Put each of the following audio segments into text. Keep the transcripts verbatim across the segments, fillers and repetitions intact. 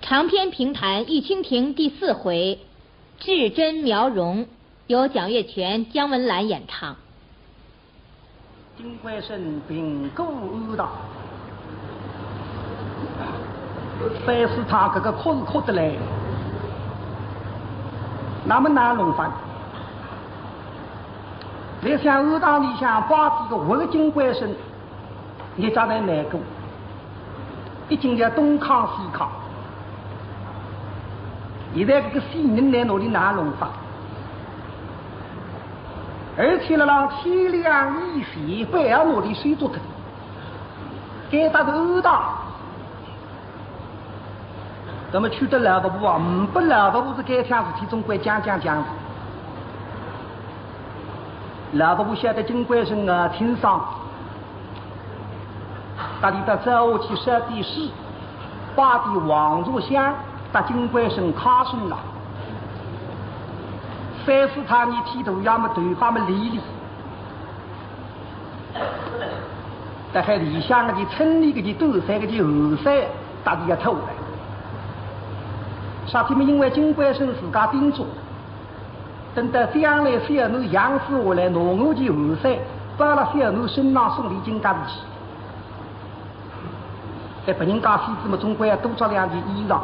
长篇评弹《玉蜻蜓》第四回，至真描荣，由蒋月泉、姜文兰演唱。金峏生评过安堂，三师太搿个哭是哭得来，那么难弄法。你想安堂里向摆仔个活个金峏生， 日脚侪难过，已经要东扛西扛。现在搿个死人呢，拿伊哪弄法？而且辣浪天亮以前，板要拿伊收作脱，该搭是安堂。那么去得老伯伯啊，呒不老伯伯是该桩事体总归讲讲讲。老伯伯晓得金峏生啊，挺伤。 搭伊到灶下去烧点水，摆点黄茶香，搭金峏生揩身浪。三师太呢，剃头也没头发么理理。搭海里向个就村里个就多三个就后生，搭伊也凑来。啥体么？因为金峏生自家叮嘱， 等到将来小囡养子下来，拿我就后生，包了小囡身浪送伊金家里去。哎，别人家死仔么，总归要多着两件衣裳。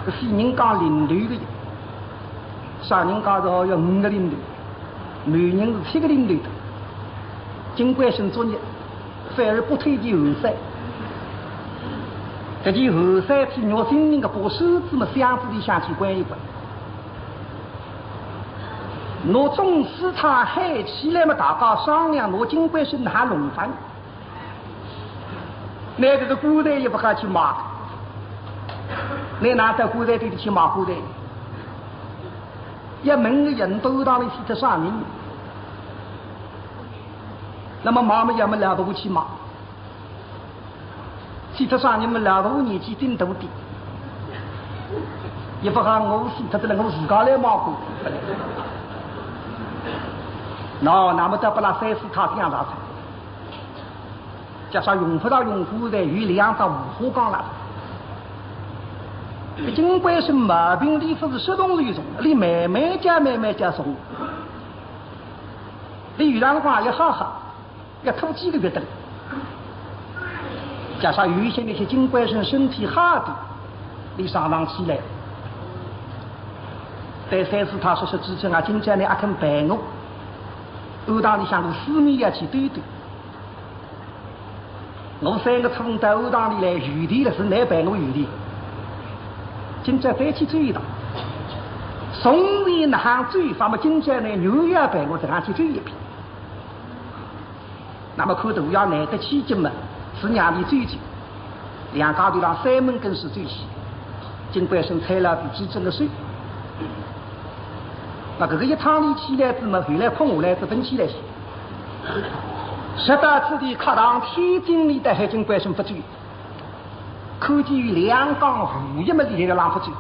死人家零头个，啥人家是好要五个零头，男人是七个零头的。金峏生作孽，反而不推荐后生。搿件后生体肉心灵个，把手指么箱子里向去关一关。 拿众师太喊起来么，大家商量，拿金峏生哪弄法。拿搿个棺材也勿好去卖，拿哪到棺材店里去卖棺材？要问个人都当里死脱啥人？那么卖么也没老伯伯去卖。 死脱啥人么，老头年纪顶大点，也勿好我死脱仔了，我自家来买过。喏，那么倒拨拉三师太想着哉，加上用勿着用棺材，有两只无花缸了。金峏生毛病，伊勿是说动就动，伊慢慢叫，慢慢叫动。伊有辰光也好好， 要拖几个月得了。加上有一些那些金峏生身体好点，伊上上去了。对三师太说说，知春啊，今朝倷阿肯陪我，庵堂里向个四面要去兜兜。我三个初五到庵堂里来，有钿了是倷陪我有钿。今朝再去走一趟，从前哪亨走法么，今朝倷又要陪我这样去走一遍。 那么看大爷难得起劲嘛，是让伊走走，两家头浪山门跟首走去，金峏生搀牢仔知春个手。那搿个一趟里起来仔嘛，后来困下来仔勿起来些。直到此地客堂天井里头，还金峏生勿走，看见有两缸荷叶么立辣浪勿走。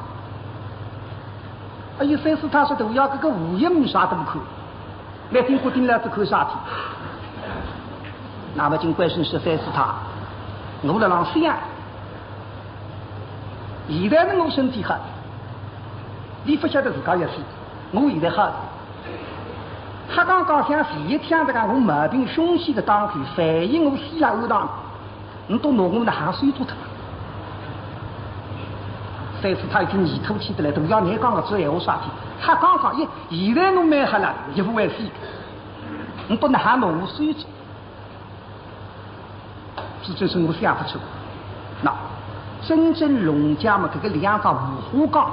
哎呀，三师太说大爷，搿个荷叶么啥都勿看。 倷盯过盯牢仔看啥体？那么金峏生说三师太，我辣浪想，现在呢我身体好，伊勿晓得自家要死，我现在好。伊刚刚想前一天搿个我毛病凶险个当口，万一我死辣庵堂， 倷倒拿我哪亨收做脱？三师太已经泥土气得来，大爷倷讲个搿闲话啥体？伊刚刚，现在我蛮好了，也勿会死个。倷倒哪亨拿我收做？知春说我想勿出。那，真正弄僵么，搿个两只无花缸，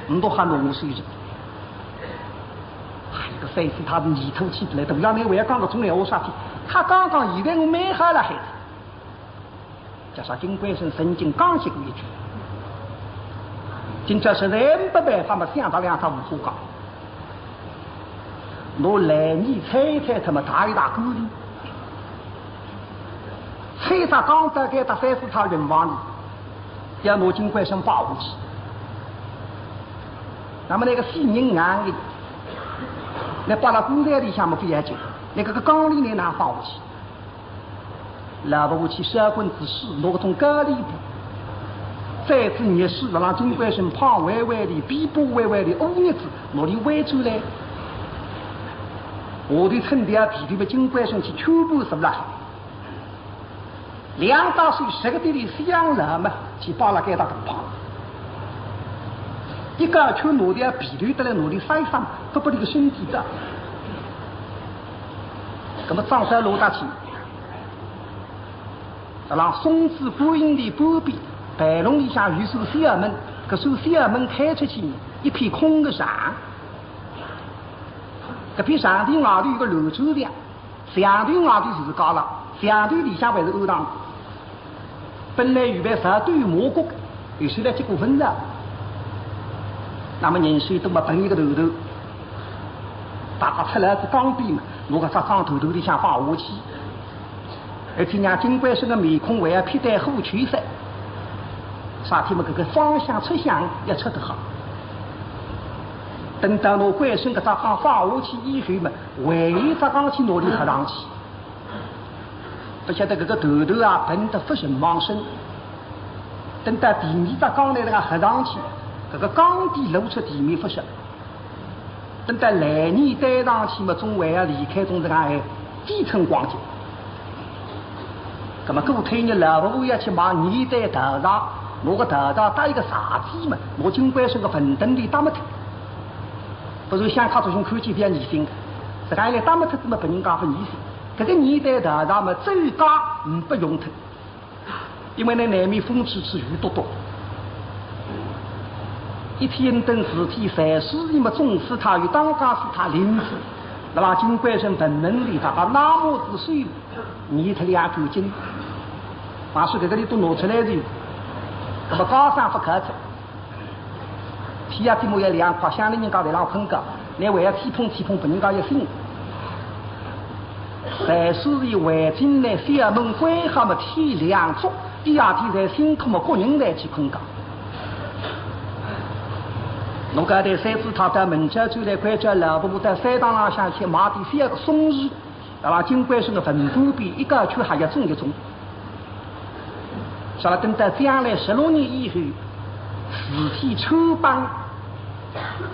倷倒还拿我收做？哎，搿三师太是泥土气得来，大爷倷还讲搿种闲话啥体？伊刚刚，现在我蛮好了还。 加上金峏生曾经讲起过一句，今朝实在没办法么，想着两只无花缸，拿烂泥踩一踩，他们搭一搭沟里，踩只缸到该搭三师太灵房里，要拿金峏生摆下去。那么那个死人硬个，倷摆辣棺材里向么勿要紧，那个个缸里倷哪放下去？ 老伯伯去烧滚仔水，拿搿种高丽布，三子热水辣辣金关生胖歪歪的、皮薄歪歪的、乌日子，拿俚喂出来。下头趁点皮头么金关生去全部收了。两只手十个点里香了么，去扒拉该大大胖。一个全拿点皮头得来拿俚晒晒，不不这个身体的。那么张三罗大清 辣辣松枝观音殿旁边，牌楼里向有扇小门，搿扇小门开出去，一片空个场。搿片场地外头有个乱磚墙，墙头外头就是街了，墙头里向还是庵堂。本来预备十对马角个，有些来结过婚了。那么人手都么奔一个头头，大家出来是江边嘛，拿搿只缸头头里向放下去。 而且让金关生个面孔还要撇得虎丘色，啥体么搿个方向出相要出得好。等到拿关生搿只缸放下去以后嘛，还有一只缸去拿俚合上去。勿晓得搿个头头啊，笨得勿甚忘身。等到第二只缸呢，搿个合上去，搿个缸底露出地面勿说。 等到烂泥堆上去嘛，总归要离开种这个哎，底层光景。那么过脱日老婆婆要去买泥堆稻柴，拿个稻柴搭一个柴子嘛，拿金关生个坟墩里搭么脱。不是像他这种看见比较疑心个，这个一来搭么脱，怎么拨人家勿疑心？搿个泥堆稻柴嘛，走街呒拨用脱。 因为呢，难免风吹吹雨笃笃。一天等事体，随时么总是他有当家是他临时，那么金关生本能里他把那么子水，泥脱两根筋，把水搿个里都拿出来的，那么高山不可走。 天也天么也凉快，乡里人家在浪困觉，倷还要吹捧吹捧，拨人家一醒。但是伊为进来小门关好么天亮足，第二天才辛苦么各人才去困觉。侬讲对三子太到门前转来关照老婆婆到山塘浪向去买点小个松树， 辣辣金关生个坟旁边一个圈还要种一种。啥了等到将来十六年以后，事体穿帮，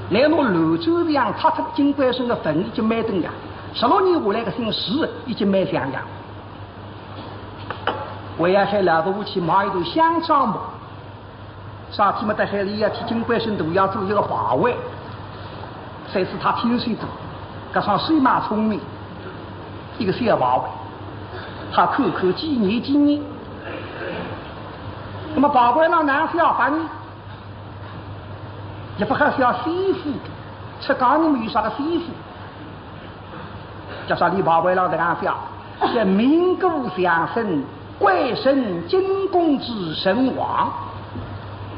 来拿乱磚墙拆脱金关生个坟已经蛮登样，十六年下来个新树已经蛮像样。还要喊老婆婆去买一头香樟木， 啥体么到海里要替金关生大爷做一个牌位。但是他听说过，搿双手蛮聪明，一个小牌位，他看看纪念纪念。那么牌位浪哪写法呢？也勿好写师傅，出家人么有啥个师傅？ 叫啥俚牌位浪搿样写，叫名古长生，关生金公子神王。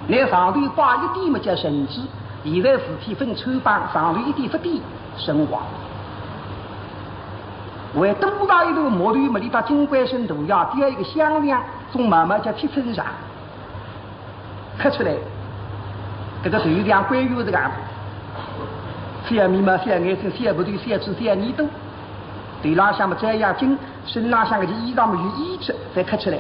倷上头摆一点么叫神子，现在事体分穿帮，上头一点勿点神王。还多搭一头木头么，俚搭金关生大爷点一个香梁，总慢慢叫贴成上。 刻出来，搿个头像官员搿个样子，小眉毛、小眼睛、小鼻头、小嘴、小耳朵，头浪向么照样金，身浪向个衣裳么有衣着，侪刻出来。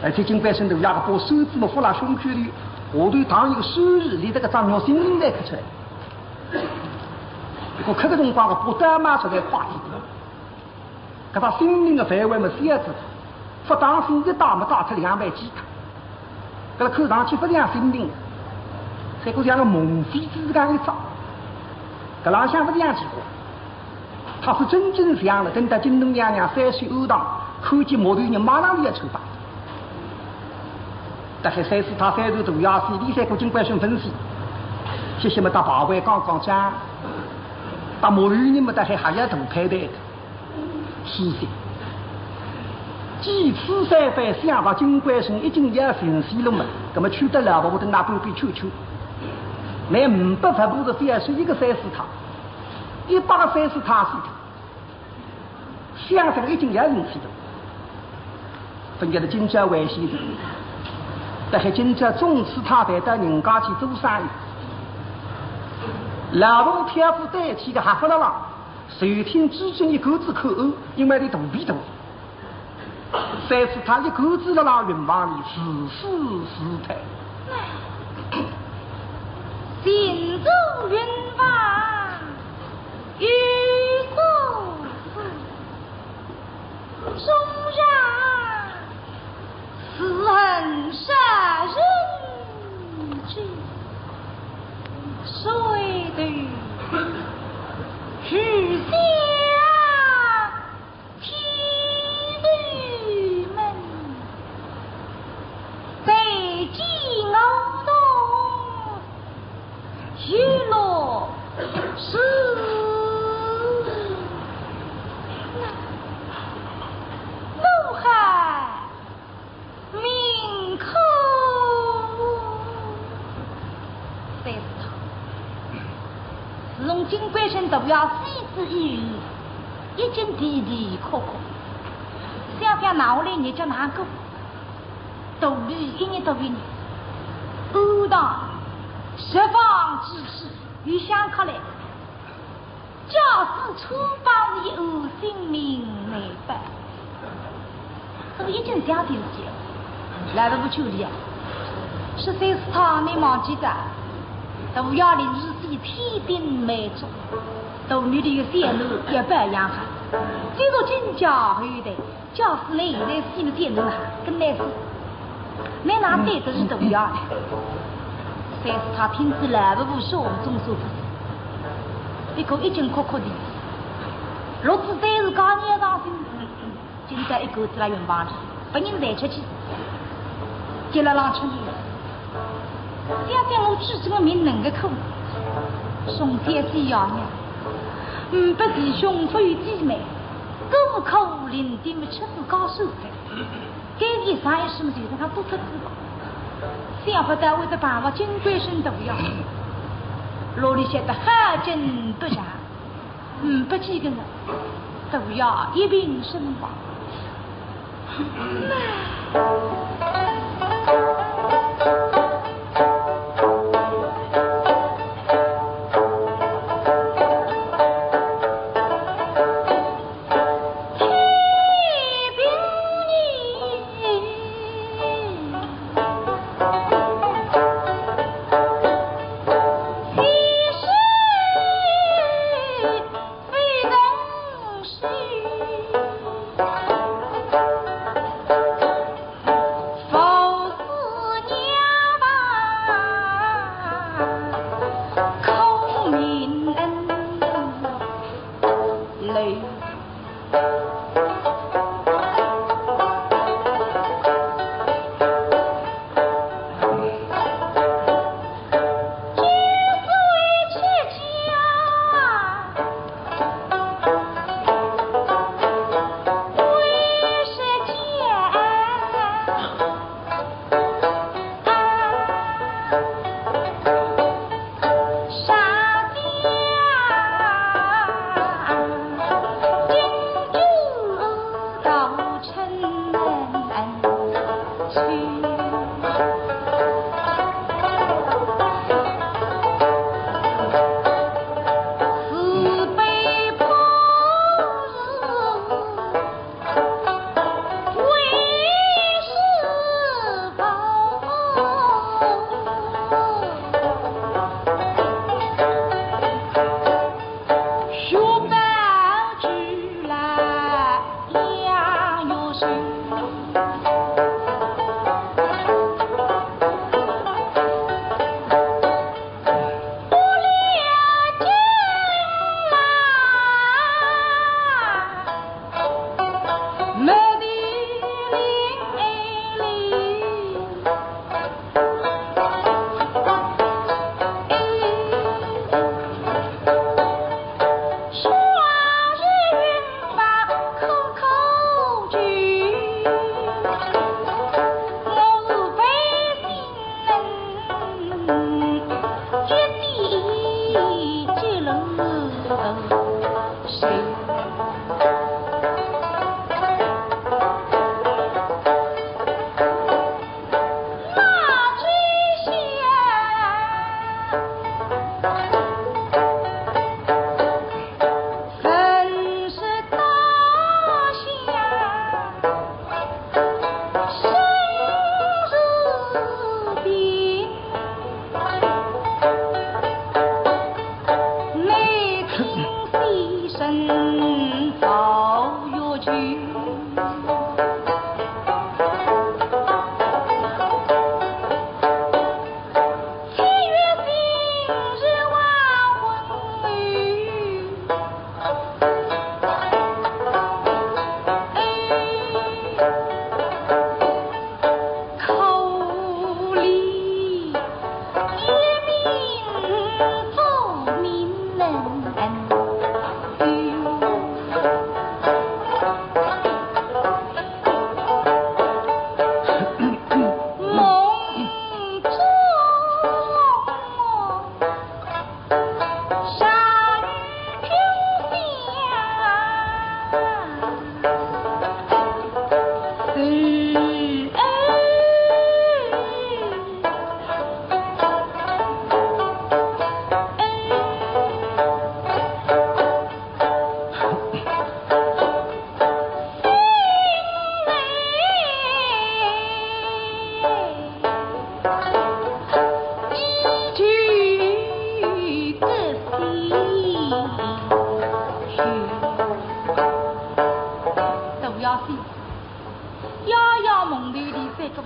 而且金关生大爷个把扇子么放辣胸口里，下头打一个扇字，连搿个张玉心灵侪刻出来。不过刻个辰光个把刀嘛实在快一点。 搿只心灵个范围么小仔，勿当心一带么带出两万几个。搿个看上去勿像心灵，像个像个梦飞子搿样一只。搿浪向勿像结棍，他是真正像了，等到金童娘娘三岁安堂，看见木头人马上就要穿帮。但是三四太三岁大爷是，俚三个金官身份是，歇歇么搭牌位讲讲讲，搭木头人么搭还还要大排队个。 是的。几次三番想到金官身已经要寻死了嘛，葛么去得了，我等那边去去。那五百万步是非要是一个三四趟，一百个三四趟是的，想这个已经要寻死了。分家的今朝危险的，但是今朝总是他带到人家去做生意，老婆挑夫带去个还勿了了。 随听之中一个字口恶，因为俚肚皮大。三师太一个子辣辣云房里自私自态。行走云房，有所思，终然是恨杀人者，谁得去想 天地门，在今我同日落时，怒海 命苦。三师太，自从金官人大爷死之以后，一径啼啼哭哭，想想哪哼来日脚哪哼过，肚皮一日肚皮日，暗道十方之事，又想起来。 假使穿帮一案，性命难保。搿个一径想定了，来了勿久了呀。十三师太，倷忘记哉？大爷临死前天顶漫珠，肚皮里个小囡也勿要养好，今朝进家后代， 假使倷现在死了点头哈，跟倷说，倷哪对得起大爷呢？三师太听仔来勿服，手中手法，一个一径哭哭啼啼，落仔对自家娘伤心，今朝一个子辣云房里，拨人抬出去，接了浪出去。 想想我至今个命能个苦，兄弟是爷娘，呒不弟兄勿有姊妹，孤苦伶仃么吃苦高手哉。该一生一世么就是他做出子吧。想不到会得碰着金官人大爷，哪里晓得好景不长。 呒不几个人，大爷一病身亡。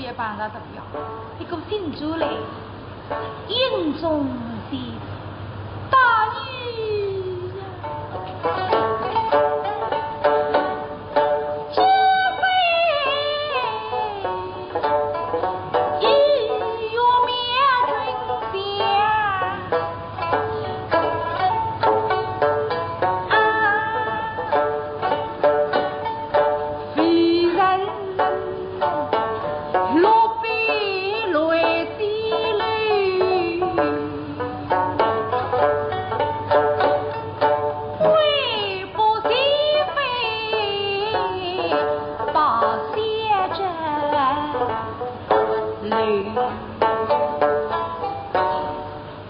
也碰着大爷，一个醒转来，英雄的大爷呀！这回一月面君相。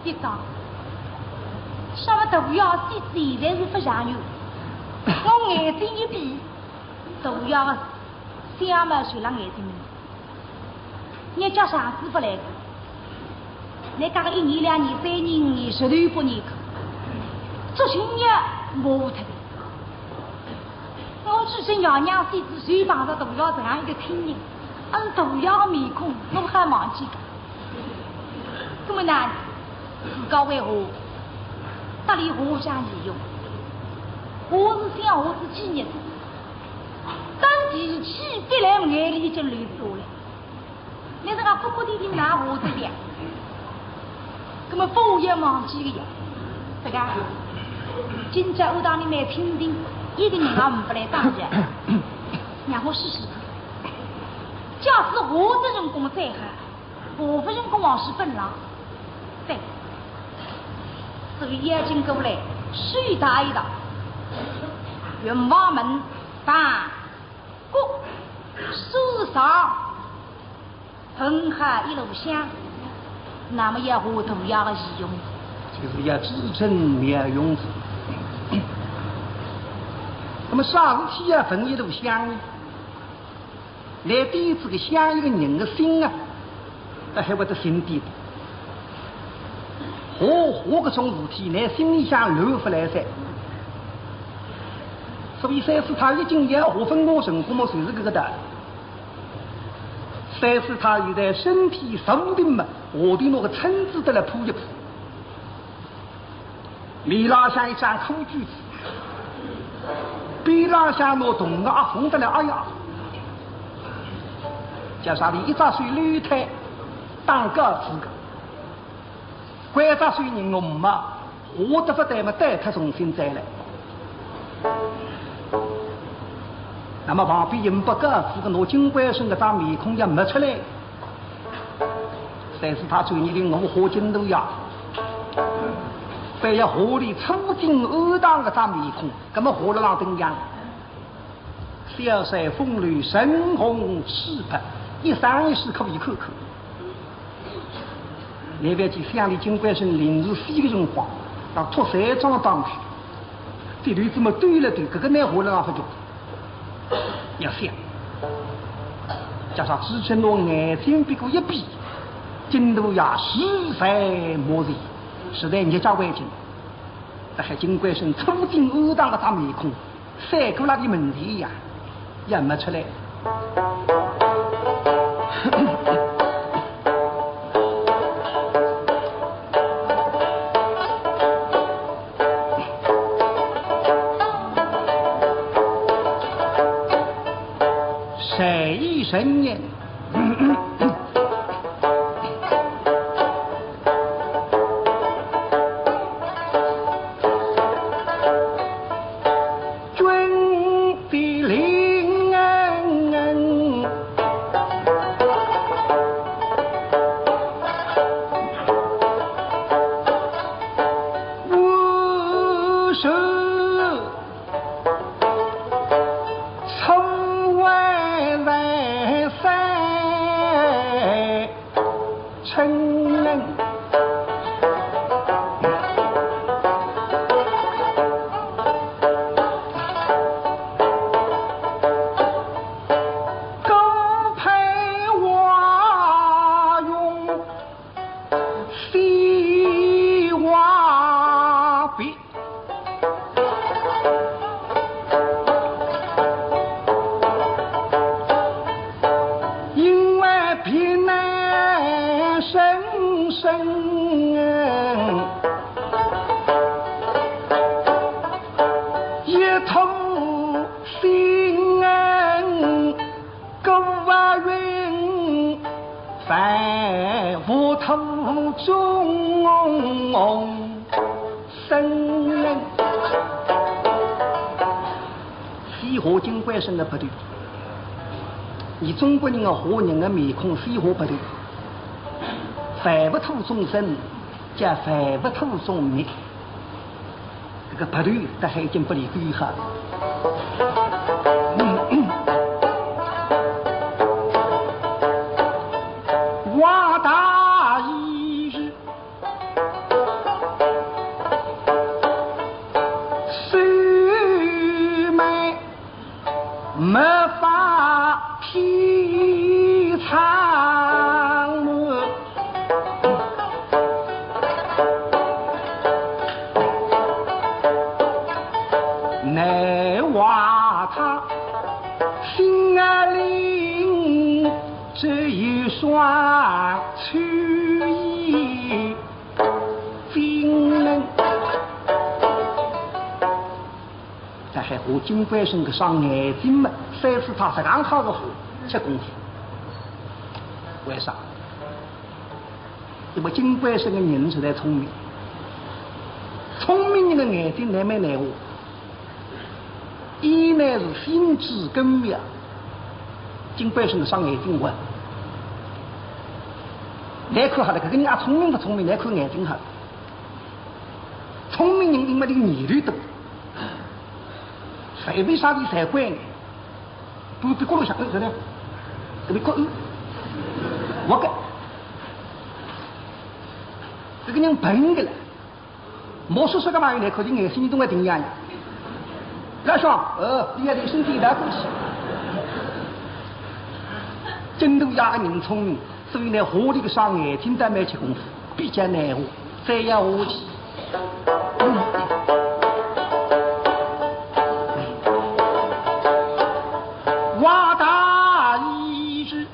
一张，啥么大爷死仔现在是勿像样，我眼睛一闭，大爷个相嘛就辣眼睛门。人家上司勿来个，人家个一年两年三年五年十头八年个，作兴也磨脱个。 我只是娘娘死仔就碰着大爷这样一个亲人，而大爷的面孔我还忘记个。那么呢，自家为何搭理我讲义勇？我是想我自己日子，当提起笔来眼泪就流下来。 你这个哭哭啼啼哪活得了？那么不也忘记个呀？这个，今朝我当你蛮听听，一个人也勿来打的，让我试试看。假使活的辰光再好，活的辰光往事本浪，对。所以眼睛过来，手搭一搭，愿望门打过，手上 捧好一炉香，那么要化大爷的仪容。就是要至诚妙用。那么啥事体要捧一炉香呢？来点这个香，一个人的心啊，他还会得心点的。化，化搿种事体，拿心里向留勿来噻。所以三师太一径要化，分我成功么，就是搿个道理。 三师太现在身体坐定么，下头拿个衾子得来铺一铺，面浪向一张苦嘴子，边浪向拿铜个盒捧得来，哎呀，叫啥呢？一只手楼台当高子个，搿只手人我嘛 化得勿对么，带脱重新再来。那么旁边银白高子个拿金官人搿张面孔也抹出来。三师太转念头，我化金大爷，非要化俚初进庵堂搿张面孔，搿么化了浪登样。 萧山风流神红赤白，一生一世可以看看。难勿去想俚金官人临时死个辰光，到托山庄当去，这头子么对了对，搿个难化了浪勿着。要想，加上之前拿眼睛别过一闭，金大爷实在没人，实在日脚为紧。搿还金官人初进庵堂搿张面孔， 三个拉里门前呀，也没出来。谁一人言， 君的令，我是 从未在山城，高攀华容，飞华壁。 因为别生，一吐心，过云，万物吐中生。西河金龟孙个不对，你中国人个吓人个面孔，西河不对。 万物吐中生，叫万物吐中灭。搿个白头倒还已经拨俚改好。王大义是苏梅 没法披苍。奈何他心里只有双秋意。 精灵。但还和金龟孙搿双眼睛嘛，三次他实梗好个好吃功夫。为啥？因为金龟孙个人实在聪明，聪明人个眼睛难蛮难画。 伊呢是心智更妙，金龟孙个双眼睛活。难看好了，搿个人啊，聪明勿聪明，难看眼睛好。聪明人因为伊念头多，随便啥事侪管，不比角落向，对不对？搿边角落，我个，搿个人笨个了。 毛叔叔个朋友呢，可是眼睛都还挺亮呀。老兄，呃，你也得身体大过去。真正要个人聪明，所以呢，画里个双眼睛倒蛮吃功夫，比较难画，再要下去。王大义是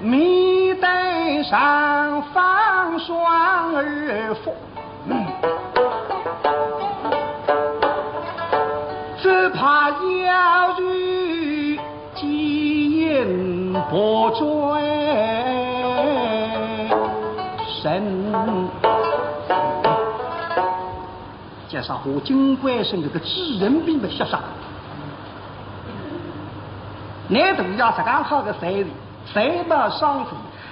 面带上方双耳福，只怕妖兽基因不转身。加上和金龟孙搿个主人并勿相上，难道要实梗好个三人，三毛双子，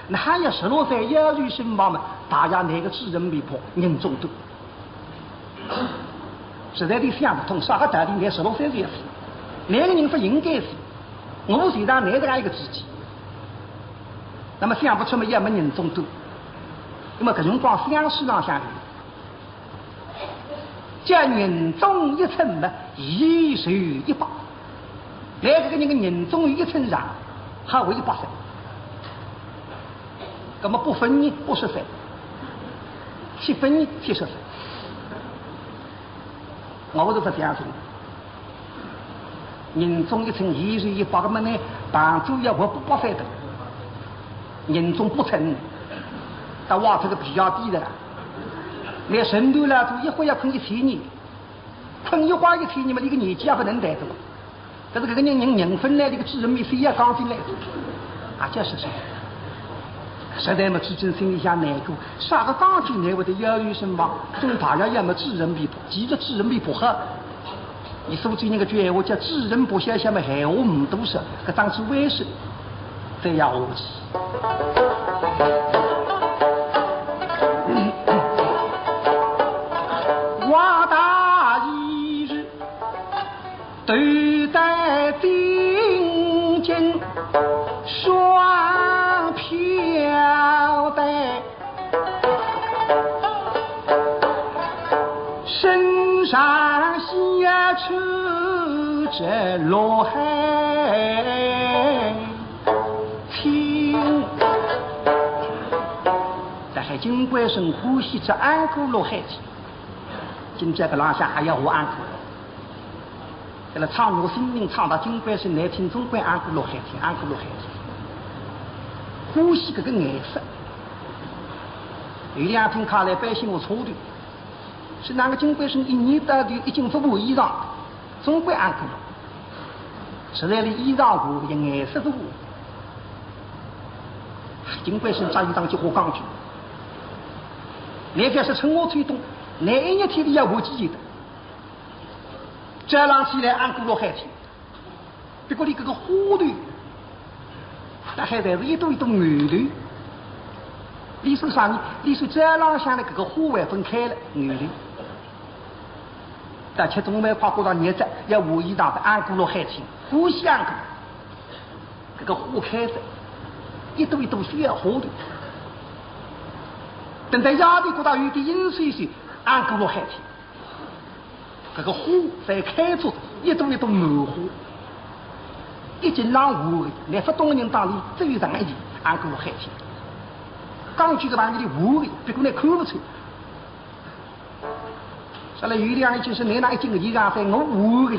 那还要十六岁要求身亡嘛，大爷拿个主人媒婆人中毒。实在是想勿通，啥个道理？拿十六岁就要死，拿个人勿应该死。我随当拿这样一个主意，那么想勿出嘛，要么人中毒。那么搿辰光相书浪向有 叫人中一寸嘛，延寿一百。来，搿个人个人中有一寸长，还活一百岁。那么八分呢，八十岁；七分呢，七十岁。我是勿相信。 人中一寸，延寿一百，那么呢，旁边要活八百岁的。人中八寸，倒挖出个皮鞋底的了。那神头了，就一歇要困一千年，困一歇一千年嘛，搿个年纪也勿能待多。但是搿个人，人，人分来，搿个主人媒婆也讲进来，啊，就是说，实在嘛，至今心里向难过，啥个讲进来会得要求身亡，总大爷要么主人媒婆，其实主人媒婆好。 伊苏州人个句闲话叫“主人不孝，下面闲话呒多说”，搿当初为啥这样下去？王大义是头戴金巾双飘带， 身上写出这罗汉青。但是金龟孙欢喜只安过罗汉青，今朝搿浪向还要我安过。 搿个唱我心灵唱到金龟孙难听，总归安过罗汉青，安过罗汉青。欢喜搿个颜色。有两天看来百姓我错的，是那个金贵生一年到头一径勿换衣裳，总归安过了。实在是衣裳换个颜色勿换。金贵生着衣裳就好讲究，那个是春夏秋冬，那一日天里要换几件的。早浪起来安过了海天， 不过伊搿个花头，大概侪是一朵一朵牛头。伊说啥呢？伊说早浪向的搿个花还朆开了，牛头。但吃中饭快觉着热着，要换衣裳的，安过了海天，欢喜安过。搿个花开着，一朵一朵小花头。等到夜里觉着有点阴森森，安过了海天。 搿个花侪开足，一朵一朵满花。一径浪下个，连勿懂个人当中只有上一件，安过了海天。讲究个朋友里下个，别个人看勿出。下来有两个就是拿那一件个衣裳在我下个，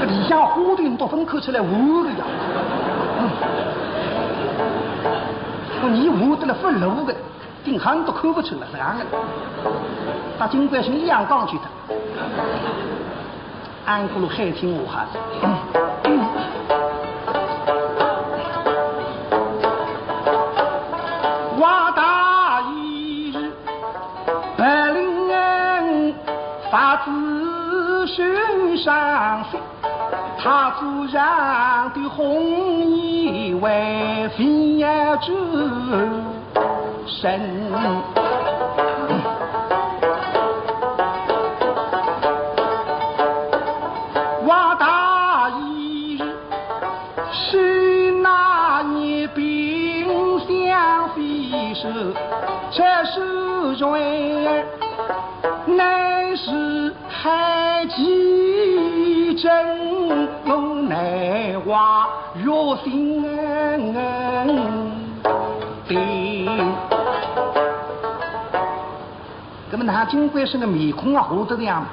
搿里向花头都分开出来下个呀。嗯，我你下得了勿露个。 顶寒都看勿出来，是这样的。他金贵生一样讲究的，安过了海天下哈。我大爷白绫发自身上心。 他祖上的红衣为female之身。我大爷是那一柄香飞手，这是谁？乃是 太极真，我乃话月星的。那么那金贵生的面孔啊，红得这样，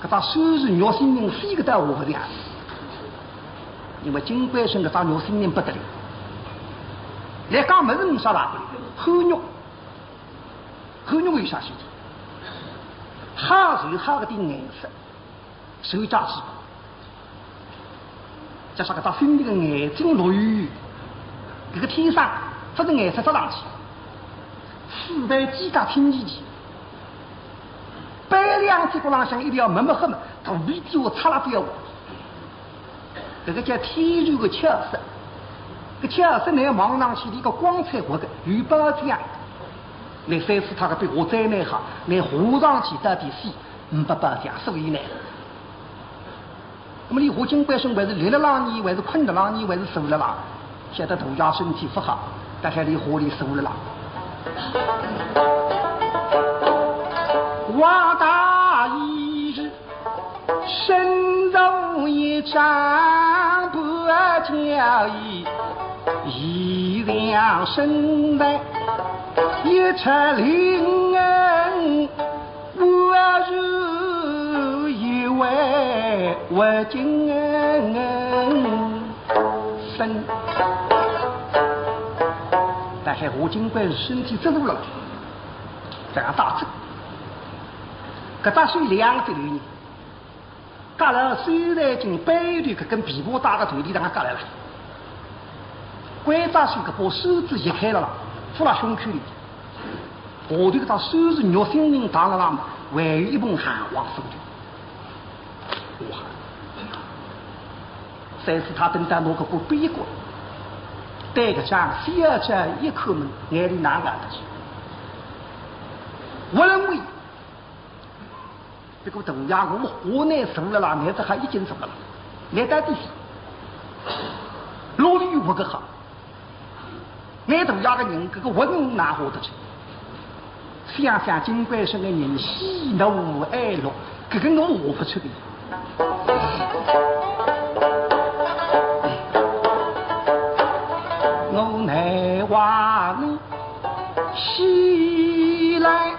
搿只手是肉心人飞个到红个这样。因为金贵生搿只肉心人不得了，来讲么子没啥大不了，厚肉，厚肉有啥事体？好是好个点颜色。 手脚细，加上搿只心里个眼睛绿，搿个天生勿是颜色着上去，四代几家亲戚去，背两节骨浪向一条墨墨黑么，肚皮底下擦了标。搿个叫天然个巧色，搿巧色呢，望上去伊个光彩活个，有保障。那三四他个比我再难哈，那画上去到底是 没办法讲，所以呢，那么伊画金贵生还是立了浪呢，还是困了浪呢，还是坐了浪？晓得大爷身体勿好，大概伊画伊坐了浪。王大爷身坐一张半交椅，椅上身在一尺零 我是一位我金生。但是我金贵身体走路了，这样打走。搿搭是两个头呢，夹了手台巾背头搿根琵琶带个头里让他夹来了。关照手搿把扇子移开了啦，扶了胸口里。 下头搿只手是肉心人打了浪，还有一盆含冤手的。哇！三四他等到拿搿个背过，对搿张小姐一看么，眼泪哪能得去？我认为 这个大爷，我活难受了啦，难得还已经什么了，难得的是，老李有活个好，难大爷个人，这个活人哪活得去？想想金贵生的人，喜怒哀乐，这个我活不出的。我难话你起来。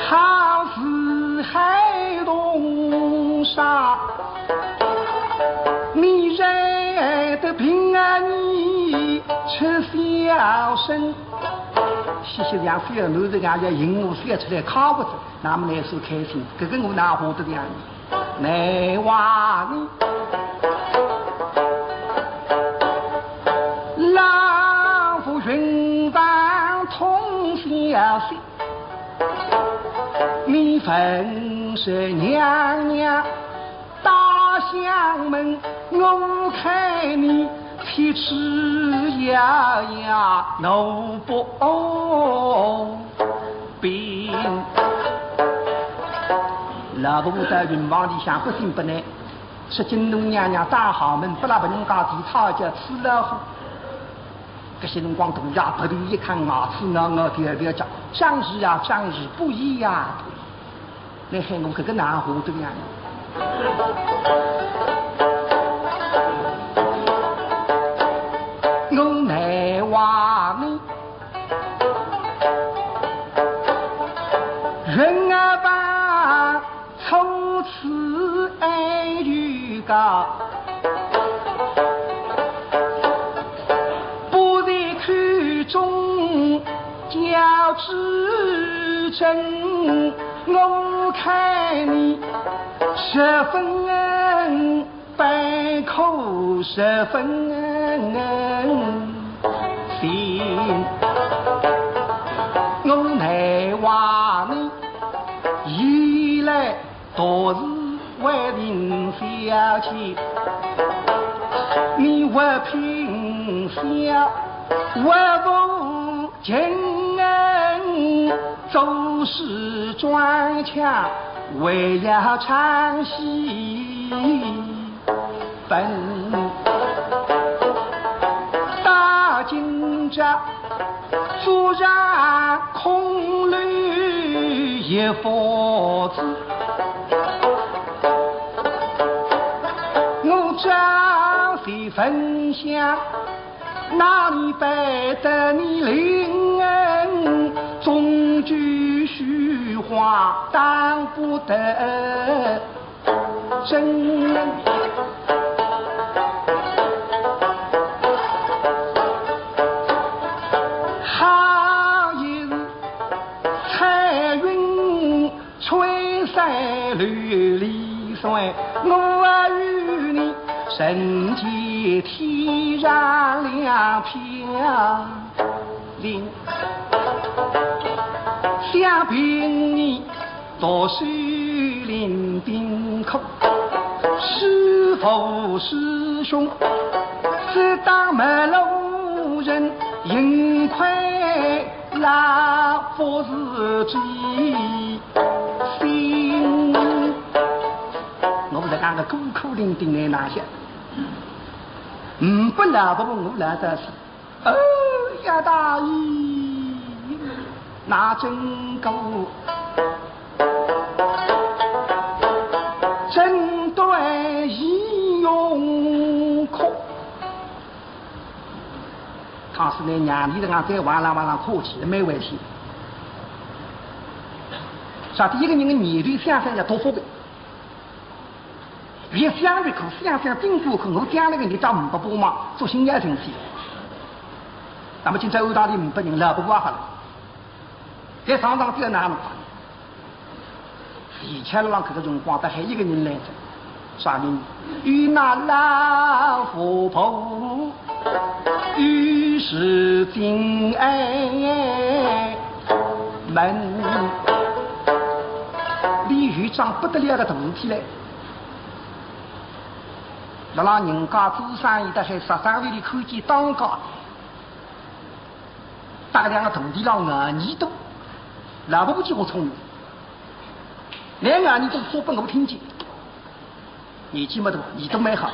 好似孩童傻，你认得平安你吃香小生，歇歇像小囡子一样要引我笑出来，靠不住，那么乃是开心，搿个我哪会得这样？难话呢，老夫云上通宵息，你问是娘娘 大相门，我看你七尺摇摇奴不平。老伯伯在病房里向不醒不来，说京东娘娘打好门，拨拉别人家地讨叫吃老虎。搿歇辰光大爷别头一看，牙齿咬咬掉掉讲，张氏啊，张氏，不依呀，不依。 你喊我搿个哪会得样？我难话呢，人啊吧，初次爱与个，不在口中 叫之真，我看你十分百口十分信。我难话你，一来 独是为林小姐，你为平小，为父情恩，做事装腔，为要唱戏本。到今朝 坐上空楼一佛子，我朝夕焚香，哪里摆得你灵恩？终究虚话当不得 真。好一日彩云吹散琉璃扇，我与你人间天上两片。 想凭你读书临兵科，师父师兄，只当陌路人，幸亏老夫子知心。我们在讲个孤苦伶仃的那些，嗯，不老不我来的是 哦呀，大爷，那真个真对义勇可。倘使拿娘里头讲再哇啦哇啦客气，蛮危险。啥第一个人的念头想想要托付的。 越想越苦，想想顶过去，我将来个日脚呒不帮忙，作兴要成仙。那么今朝暗道里呒不人，老伯伯好了，该上当点哪能办？齐巧浪搿个辰光，倒还一个人来着，啥人？与那老佛婆，与是金爱门。李玉章不得了个徒弟嘞。 辣辣人家做生意的，还十三岁里看见当家，搭两个徒弟浪眼耳朵，老伯伯几化聪明，两个眼耳朵说拨我听见，年纪没大，耳朵蛮好，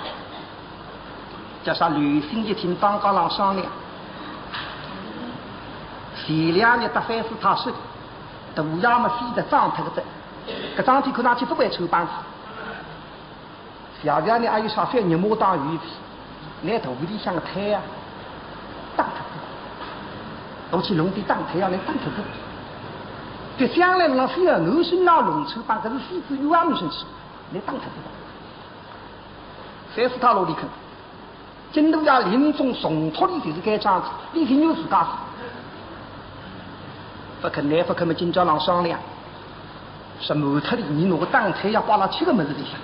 叫啥留心一听，当家浪商量。前两日搭番薯太熟，大爷么死得脏脱个的，搿桩事体看上去不会穿帮子。 谢谢你，还有啥反应？我当有一次，拿肚皮里向个胎啊，打脱仔，我去弄点打胎药来打脱仔。搿将来让小囡身上弄出，把搿是死仔又也没生气，来打脱仔。三四趟落里去，金大爷临终重托俚就是该桩事，俚情愿自家死。勿肯，倷勿肯么，今朝浪商量，说瞒脱俚，倷拿个当差爷拨倷吃个物事里向，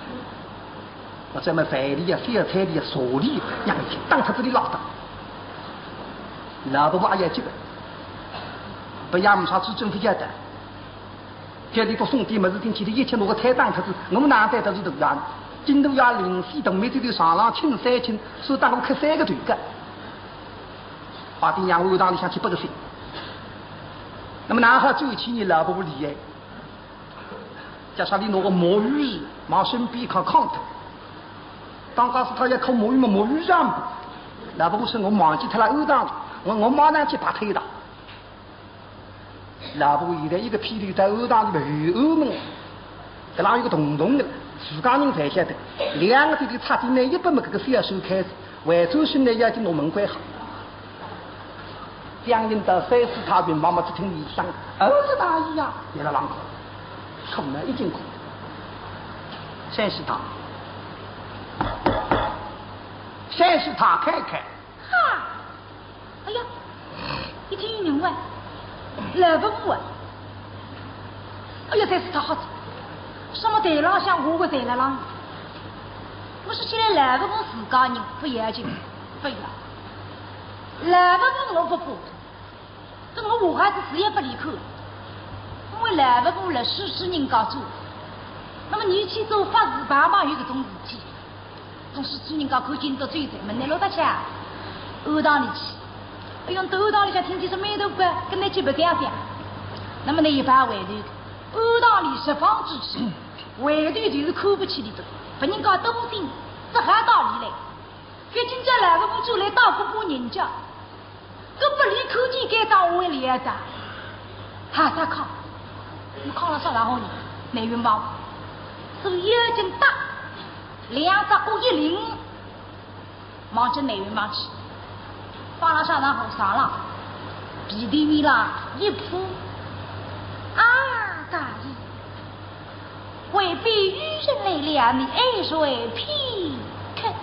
或者么饭里呀、小菜里呀、茶里，让俚打脱仔俚拉倒。老伯伯也要急个，勿要么啥子政府交代。 叫俚笃送点物事进去，俚一吃拿个菜打脱仔，我哪哼对得住大爷？金大爷临死大妹子头上浪亲三亲，说当我磕三个头个。快点让我堂里向去拨个信。那么哪哼转去呢？老伯伯厉害，叫啥俚拿个木鱼往身边一扛扛脱。当家是他要靠木鱼嘛，木鱼上不。老伯伯说我忘记脱了，后堂，我，我马上去拔腿的。 老伯伯现在一个屁股在后堂里头后门，搿浪有个洞洞个，自家人侪晓得，两个指头插进来一拨么，搿个小手开始，回转身来要紧拿门关好。将近到三四太平，妈妈只听一声，儿子大爷呀，也辣浪哭，哭么已经哭。三四太，三四太开开。 哈！哎呀，一听有人喂，老伯伯啊！哎呀，三四太吓仔，什么台浪向我个台浪浪？我说起来老伯伯自家人勿要紧，勿要。老伯伯我勿怕，搿我下下子是也勿离开，因为老伯伯辣世世人家做，那么倷去做法事，碰碰有搿种事体。 总是主人家看见到最最门内落搭去啊，后堂里去。哎哟，到后堂里向听见是蛮头个，跟倷去勿讲讲。那么呢，一般回头，后堂里十方之气，回头就是看勿起俚个，别人家多心，只好道理来。毕竟叫老伯伯转来到搿把人家， 搿拨俚看见该张碗里向，哈啥炕，倷炕浪啥大好呢？内云包，手要紧搭，两只角一拎，望仔内云包去，放了啥大好上了，被头面浪一铺，啊，大爷， 外边有人来了，你矮睡片刻。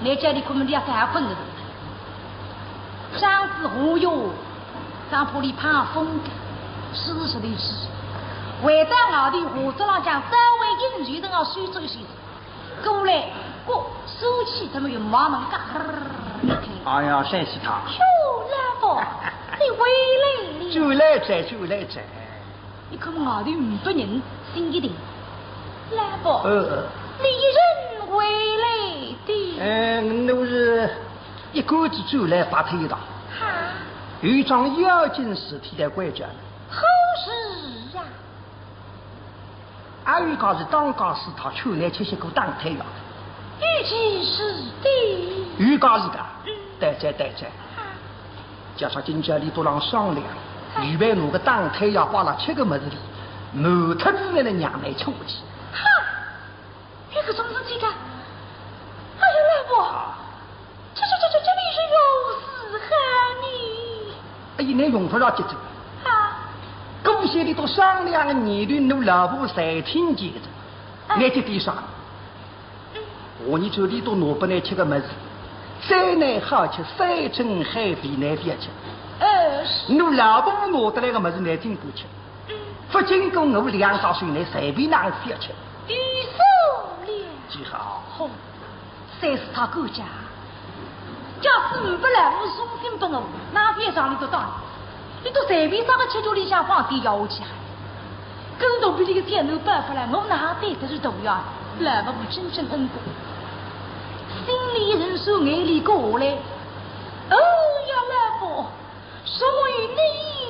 倷叫俚困么俚也勿困个。张子红哟，张婆里怕风个，是是的是。回到外头，下桌浪向稍微饮水，等我收收收。过来，过，收起他们有忙忙嘎。哎呀，三四太。哟，老伯，你回来了。转来哉，转来哉。 一看外头呒不人，心一定。老伯，呃，呃。你一人回来的？哎，我是一干子转来白头一趟。哈？有一桩要紧事体来关照。何事啊？阿有家是当家是他劝倷吃些个当差药。有其事的。有家是的，嗯。对哉，对哉。啊。 叫啥今朝俚笃浪商量，预备拿个当差药拨倷吃个物事里，瞒脱俚来让倷出去。哈！有搿种事体个？哎呀，老伯，这这这这这，你是有事哈你？哎呀，倷用勿着急哉。啊？姑且俚笃商量个念头，我老伯伯侪听见哉。啊。倷急点啥？ 我伲这里头拿拨倷吃个物事，再难好吃，山珍海味倷覅吃。呃，是。我老伯伯拿得来个物事倷尽管吃，嗯。勿经过我两只手倷随便哪哼覅吃。有数了。记好。好，三四太管家，假使呒不来，我送信拨我，哪哼上俚笃当？ 俚笃随便啥个吃局里向放点药下去啊？搿肚皮里个小囡爆发了，我哪哼对得住大爷？老伯伯真正恩公，心里一横，手眼泪过下来。哦呀，老伯，什么与你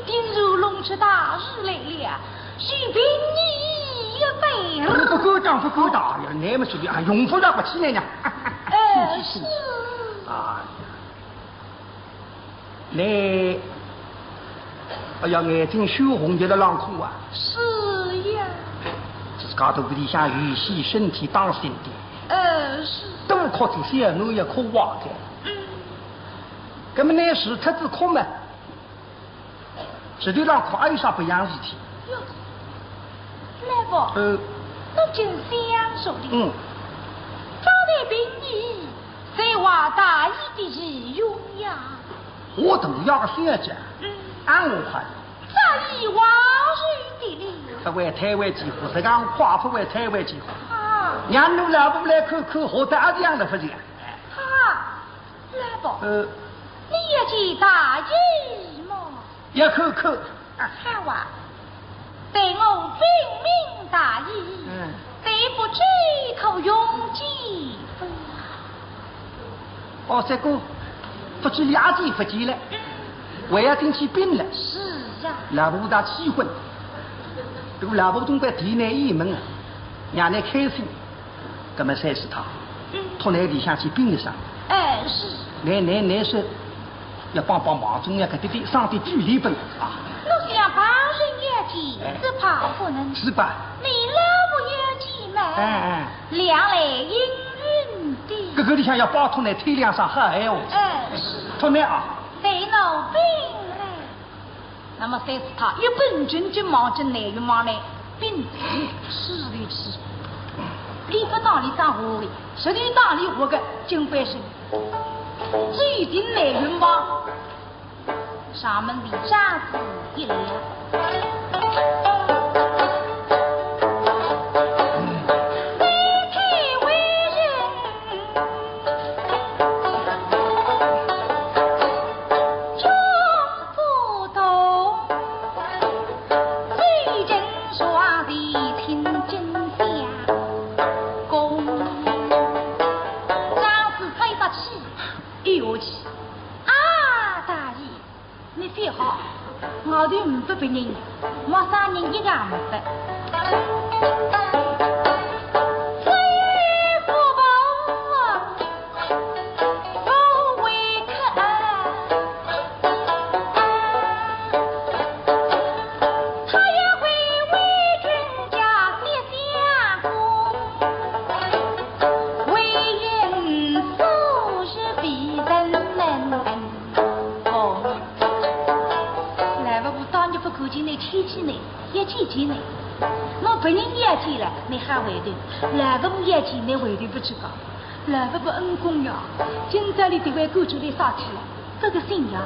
定如龙出大日来了，就凭你一杯。勿敢当，勿敢当呀，倷么说的啊，用勿着客气呢。哎，是。啊。 倷，哎呀，眼睛血红，一直浪哭啊。是呀。自家肚皮里向有些身体当心点。呃，是。多哭仔小囡也哭坏个。嗯。搿么倷除脱仔哭嘛，实头浪哭还有啥别样事体？哟，老伯，呃。我正想说哩。嗯。方才凭你这话大爷的意愿呀。我大爷个小姐，嗯。俺我看，这一话是的哩。搿位太为几乎，实梗快勿为太为几乎。啊。让奴老婆来看看，好得阿样了勿是？啊，老婆，呃。你要见大爷么？ 要看看。啊，好啊，待我禀明大爷，嗯。待不知可容几分？哦，这个，不知了解不及了，嗯。还要进去禀了。是啊。老婆大气昏，这个老婆总归提来一门啊，让你开心。 搿么三师太，嗯。托倷里向去禀一声。哎，是。倷，倷，倷说，要帮帮忙，总要搿点点省点距离分啊。我想旁人要见，哎。只怕不能。是吧？你老婆要见嘛，哎，哎。两来应允的。搿个里向要拜托倷推两声好闲话。哎，是。托倷啊。对，奴禀来。 那么三师太一本正经望准南云房来禀，是的，是。俚勿搭理张华的，实头搭理我个金翻身。走进南云房，上门的帘子一撩，三太为人 张华拍一把气，一口气，啊，大爷， 你覅好，外头呒不别人，陌生人一个也呒不。只有福宝啊，不会客，他也会为人家写相公，为人处事比人能。 哦，老伯伯当日勿看见倷，牵记倷，也记记倷。我别人要见了，倷还回头，老伯伯要见倷回头勿去讲。老伯伯恩公呀，今朝里头还赶出来啥去了？这个信呀。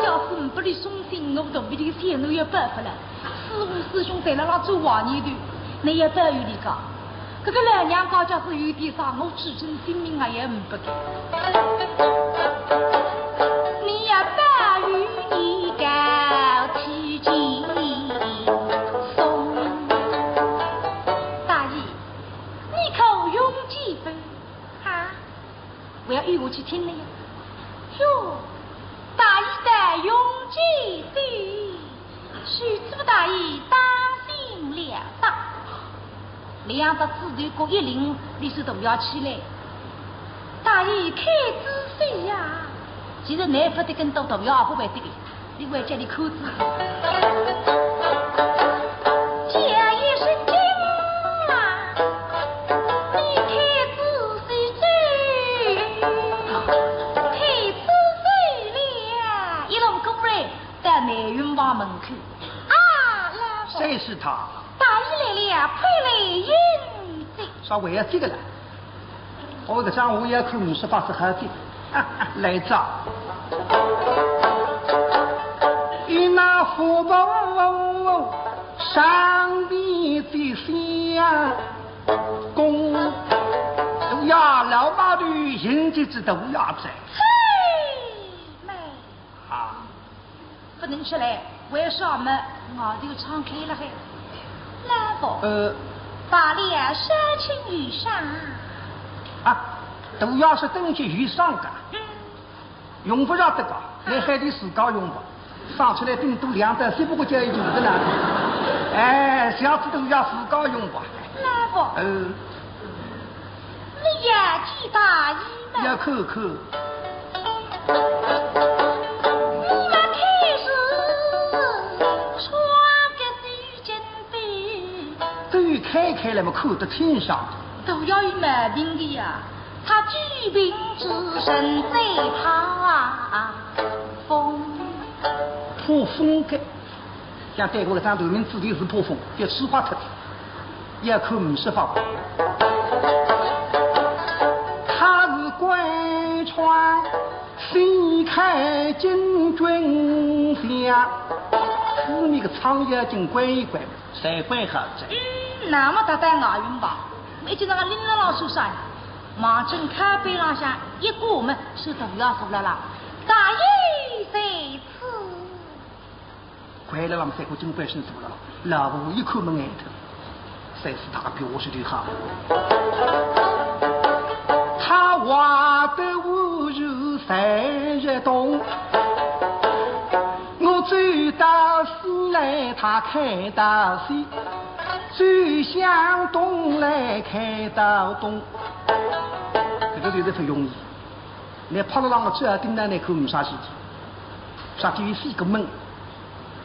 假使呒不俚送信，我肚皮里个小囡也饱勿了。师父师兄侪辣辣转坏念头，倷也勿要与俚讲。搿个老娘家假使有点啥，我至今性命啊也呒不个。你也勿要与俚讲起轻松。大爷， 你可用几分？啊？我要一下去听了呀。哟，大爷的用几分？许知府大爷当心了吧？两只指头角一灵，俚是大爷起来。大爷开仔手呀！其实倷勿得跟到大爷阿会得个。 俚会叫倷看仔细。叫一声金啊，你开仔手，开仔手了，一路过来，到南云房门口。啊，老伯。谁是他？大爷来了，快来迎接。稍微要这个了。 我搿张我也看五十八十好点。来着。与那福宝上边的相公，呀，老妈头迎接仔大爷哉。嘿，妹。啊。 不能吃嘞，为啥么？外头窗开了海。老伯。呃。罢了，少请有赏。啊，大爷是等歇有赏个。嗯。用勿着得个，倷喊俚自家用吧。赏出来顶多两袋，只不过叫一用的啦。哎，下次大爷自家用吧。老伯。呃。 你要见大爷吗？要看看。你们开始穿个水晶杯。等于开开了嘛，看得清爽。都要有毛病的呀。他举瓶之人最怕风。怕风个，像对过来张头名字就是怕风，叫吹坏脱，也看勿识法。他是关窗掀开巾裙下，四面个窗要紧关一关，才关好哉。嗯，那么搭搭押韵吧，一记那个拎了老树上，望准靠背浪向一挂么，是大爷坐了啦，大爷在此。关了浪三个金官人坐了啦，老婆一看么呆脱，三四大个表示的哈。他话得无语三日冬，我走到西来，他看到西，走向东来，看到东。搿个就是勿容易。 拿拍了浪个最好盯牢拿看没啥事体，啥体有四个门，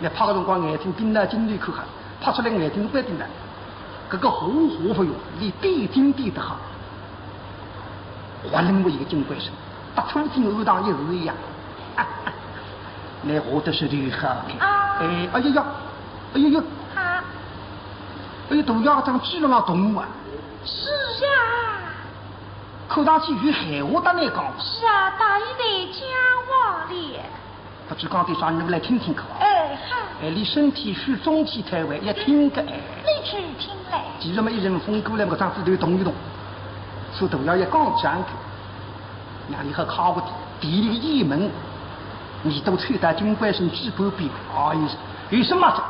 拿拍个辰光眼睛盯牢镜头看好，拍出来眼睛勿盯牢，搿个活活勿用，连点睛点得好。哗啦么一个金官人，搭初进后堂一字一样。拿活得是厉害。啊。哎，哎呀呀，哎呀呀，啊。哎呀，大爷张嘴了浪动啊。是啊。 看上去有闲话搭倷讲。是啊，大爷在讲话哩。勿知讲点啥，倷来听听看。哎，好。哎，俚身体虚，中气太坏，要听个哎。你去听嘞。其实么，一阵风过来，搿张嘴头动一动，是大爷要讲讲个，让俚好靠个地里个一门，你都吹到金官人嘴巴边，哎，有什么事？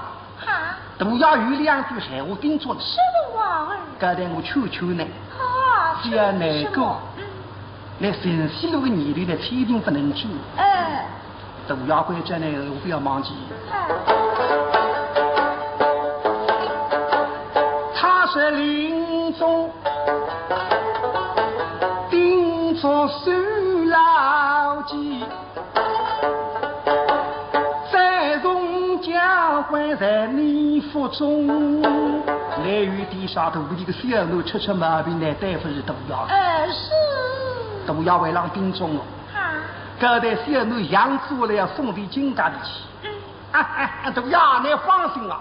哈？大爷有两句闲话叮嘱倷。什么话儿？刚才我劝劝倷，啊，不要难过。什么？嗯。倷寻死路个念头呢，千万不能去。哎。大爷关照倷，我不要忘记。哎。他是临终叮嘱手牢记。 再从家官在你腹中。倷有点啥大个小囡出出毛病，倷担勿是大爷。呃，是。大爷为啷叮嘱哦。啊。搿代小囡养出来要送回金家里去。嗯。啊，啊，啊，大爷，倷放心啊。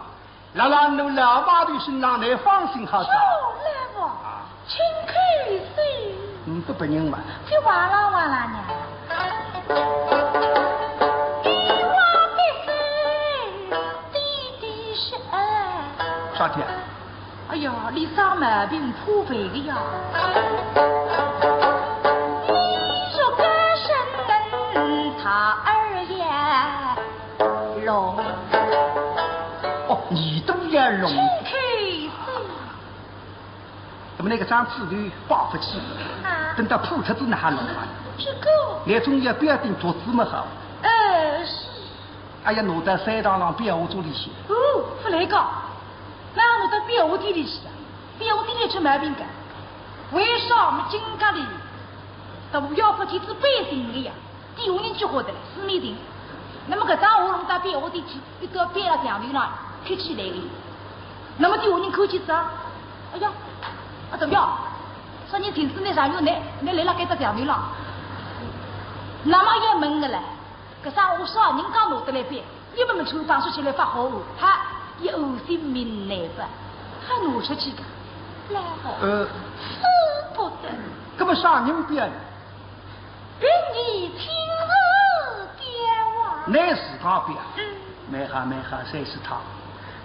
辣辣我老妈头身上，倷放心好哉。哟，来吧，请开水。嗯，不不人嘛。就哇啦哇啦呢。你哇的水，滴滴是哎。啥体啊？哎呀，你啥毛病破费的呀？你说个什么他二爷？ 弄。哦，你都要弄。请开水。那么搿个张嘴头挂勿起，啊。等到破脱仔哪哈弄啊？这个。倷总要标定桌子么好。呃，是。哎呀，拿到山塘浪壁屋里去。哦，勿来个，哪拿到壁屋里去啊？壁屋里出毛病个。为啥我们金家里都要勿去治百姓的呀？ 底下人就晓得了，是没定。那么搿张画弄到壁屋里去，一到壁了墙头浪，贴起来的。那么底下人看见仔，哎呀，啊，怎么样？说你停止那啥用呢？你来了该只墙头浪。那么也问的嘞，搿张画啥人家拿得来壁？你们没抽当说起来发好哦，哈，也恶心民难吧，还拿出去的，来哦，呃，使不得。那么啥人壁呢？ 凭你亲自表啊。乃是他表。嗯。蛮好，蛮好，侪是他。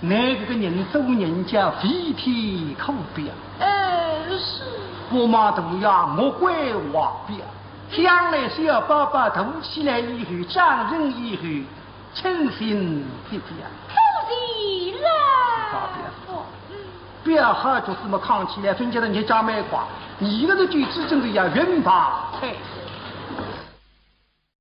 乃搿个人做人叫飞天可表。呃，是。我妈大爷莫怪我表，将来小宝宝大起来以后，长成以后， 称心表。恭喜了。告别。哦，嗯。表好就是么扛起来，分家的日脚蛮快，你个是举止真的要云爬彩。